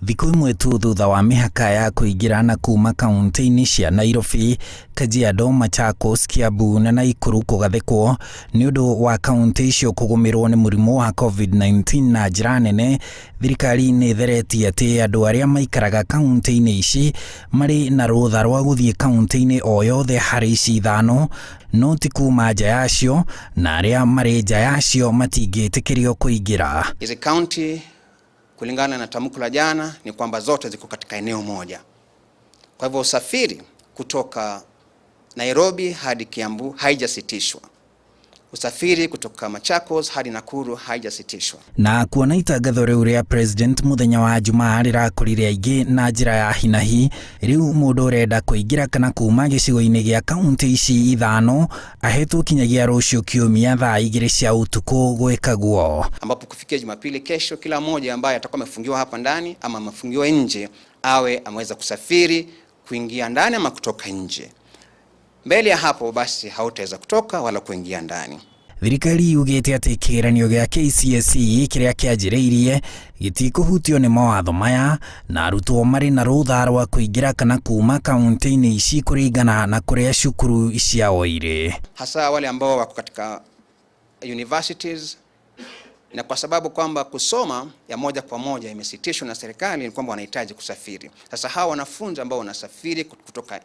Thikũ ĩmwe tu thutha wa mĩhaka ya kũingĩra na kuma kaunti-inĩ cia Nairobi, Kajiado, Machakos, Kiambu na Naikuru kũgathĩkwo nĩ ũndũ wa kaunti icio kũgũmĩrwo nĩ mũrimũ wa COVID-19 na njĩra nene, thirikari nĩ ĩtheretie atĩ andũ arĩa maikaraga kaunti-inĩ ici marĩ na rũtha rwa gũthiĩ kaunti-inĩ o yothe harĩ ici ithano, no ti kuma nja yacio, na arĩa marĩ nja yacio matingĩtĩkĩrio kũingĩra. Hizi kaunti kulingana na tamko la jana ni kwamba zote ziko katika eneo moja. Kwa hivyo usafiri kutoka Nairobi hadi Kiambu haijasitishwa. Usafiri kutoka Machakos hadi Nakuru haijasitishwa. Na kuona itangatho rĩu rĩa president mũthenya wa Jumaa rĩrakorire aingĩ na njĩra ya hinahi, rĩu mũndũ ũrenda kũingĩra kana kuma gĩcigo-inĩ gĩa kaunti ici ithano ahetwo kinyagia rũciũ kiumia thaa 2 cia ũtukũ gwĩka guo. Ambapo kufikia Jumapili kesho, kila mmoja ambaye atakuwa amefungiwa hapa ndani ama amefungiwa nje awe ameweza kusafiri kuingia ndani ama kutoka nje. Mbele ya hapo basi hautaweza kutoka wala kuingia ndani. Thirikari yugĩte atĩ kĩgeranio gĩa KCSE kĩrĩa kĩanjĩrĩirie gĩtikũhutio nĩ mawatho maya, na arutwo marĩ na rũtha rwa kũingĩra kana kuma kaunti-inĩ ici kũringana na kũrĩa cukuru ciao irĩ. Hasa wale ambao wako katika universities, na kwa sababu kwamba kusoma ya moja kwa moja imesitishwa na serikali, ni kwamba wanahitaji kusafiri. Sasa hawa wanafunzi ambao wanasafiri kutoka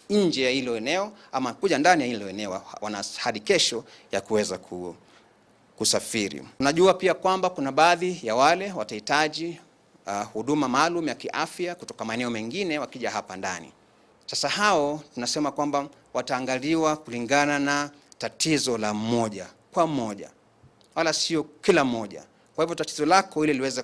nje ya hilo eneo ama kuja ndani ya hilo eneo wana hadi kesho ya kuweza kusafiri. Tunajua pia kwamba kuna baadhi ya wale watahitaji huduma maalum ya kiafya kutoka maeneo mengine wakija hapa ndani. Sasa hao tunasema kwamba wataangaliwa kulingana na tatizo la mmoja kwa mmoja, wala sio kila mmoja. Kwa hivyo tatizo lako ili liweze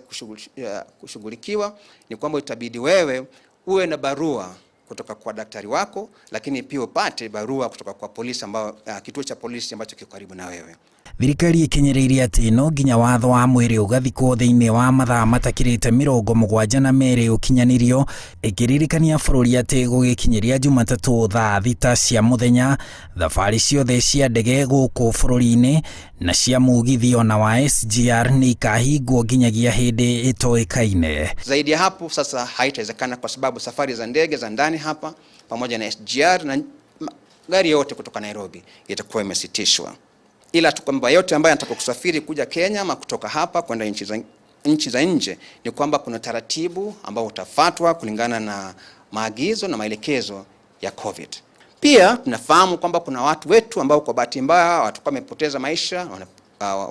kushughulikiwa ni kwamba itabidi wewe uwe na barua kutoka kwa daktari wako, lakini pia upate barua kutoka kwa polisi ambao, kituo cha polisi ambacho kiko karibu na wewe. Thirikari ĩkinyĩrĩirie atĩ no nginya watho wa mwĩrĩ ũgathikwo thĩinĩ wa mathaa matakĩrĩte 72 ũkinyanĩrio, ĩkĩririkania bũrũri atĩ gũgĩkinyĩria Jumatatũ thaa 6 cia mũthenya, thabarĩ ciothe cia ndege gũkũ bũrũri-inĩ na cia mũgithi ona wa SGR nĩ ikahingwo nginyagia hĩndĩ ĩtoĩkaine. Zaidi ya hapo sasa haitawezekana kwa sababu safari za ndege za ndani hapa pamoja na SGR na gari yote kutoka Nairobi itakuwa imesitishwa. Ila tu kwamba yote ambaye anataka kusafiri kuja Kenya ama kutoka hapa kwenda nchi za nje ni kwamba kuna taratibu ambao utafuatwa kulingana na maagizo na maelekezo ya COVID. Pia tunafahamu kwamba kuna watu wetu ambao kwa bahati mbaya watakuwa wamepoteza maisha,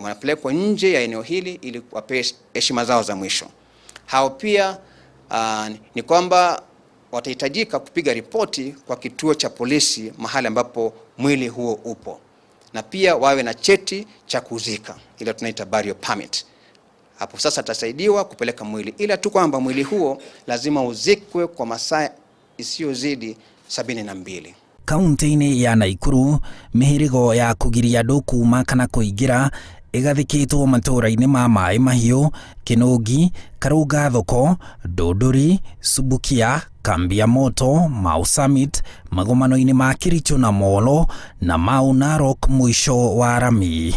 wanapelekwa nje ya eneo hili ili wapewe heshima zao za mwisho. Hao pia ni kwamba watahitajika kupiga ripoti kwa kituo cha polisi mahali ambapo mwili huo upo, na pia wawe na cheti cha kuzika, ile tunaita burial permit. Hapo sasa atasaidiwa kupeleka mwili, ila tu kwamba mwili huo lazima uzikwe kwa masaa isiyozidi 72. Kaunti-inĩ ya Naikuru, mĩhĩrĩgo ya kũgiria andũ kuma kana kũingĩra ĩgathĩkĩtwo matũũra-inĩ ma Maĩ Mahiũ, Kĩnũngi, Karũnga Thoko, Ndũndũri, Subukia, Kambi ya Moto, Mau Summit, magomano-inĩ ma Kericho na Molo na Mau Narok mũico wa rami.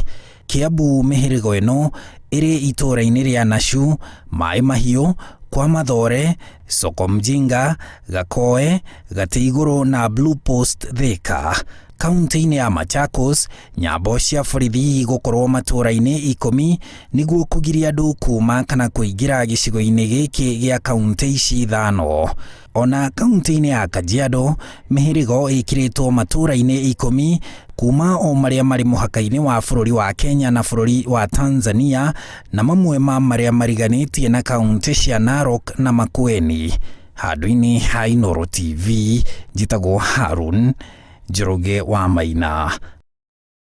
Kiambu mĩhĩrĩgo ĩno ĩrĩ itũũra-inĩ rĩa Nashu, Maĩ Mahiũ, kwa Mathore, Soko Mjinga, Gakoe, Gatĩ Igũrũ na Blue Post Thika. Kaunti-inĩ ya Machakos, nyambo cia borithi igũkorwo matũũra-inĩ 10 nĩguo kũgiria andũ kuma kana kũingĩra gĩcigo-inĩ gĩkĩ gĩa kaunti ici 5. Ona kaunti-inĩ ya Kajiado, mĩhĩrĩgo ĩkĩrĩtwo matũũra-inĩ 10 kuma o marĩa marĩ mũhaka-inĩ wa bũrũri wa Kenya na bũrũri wa Tanzania, na mamwe ma marĩa mariganĩtie na kaunti cia Narok na Makueni. Handũ-inĩ ha Inooro TV, njĩtagwo Harun Njoroge wa Maina.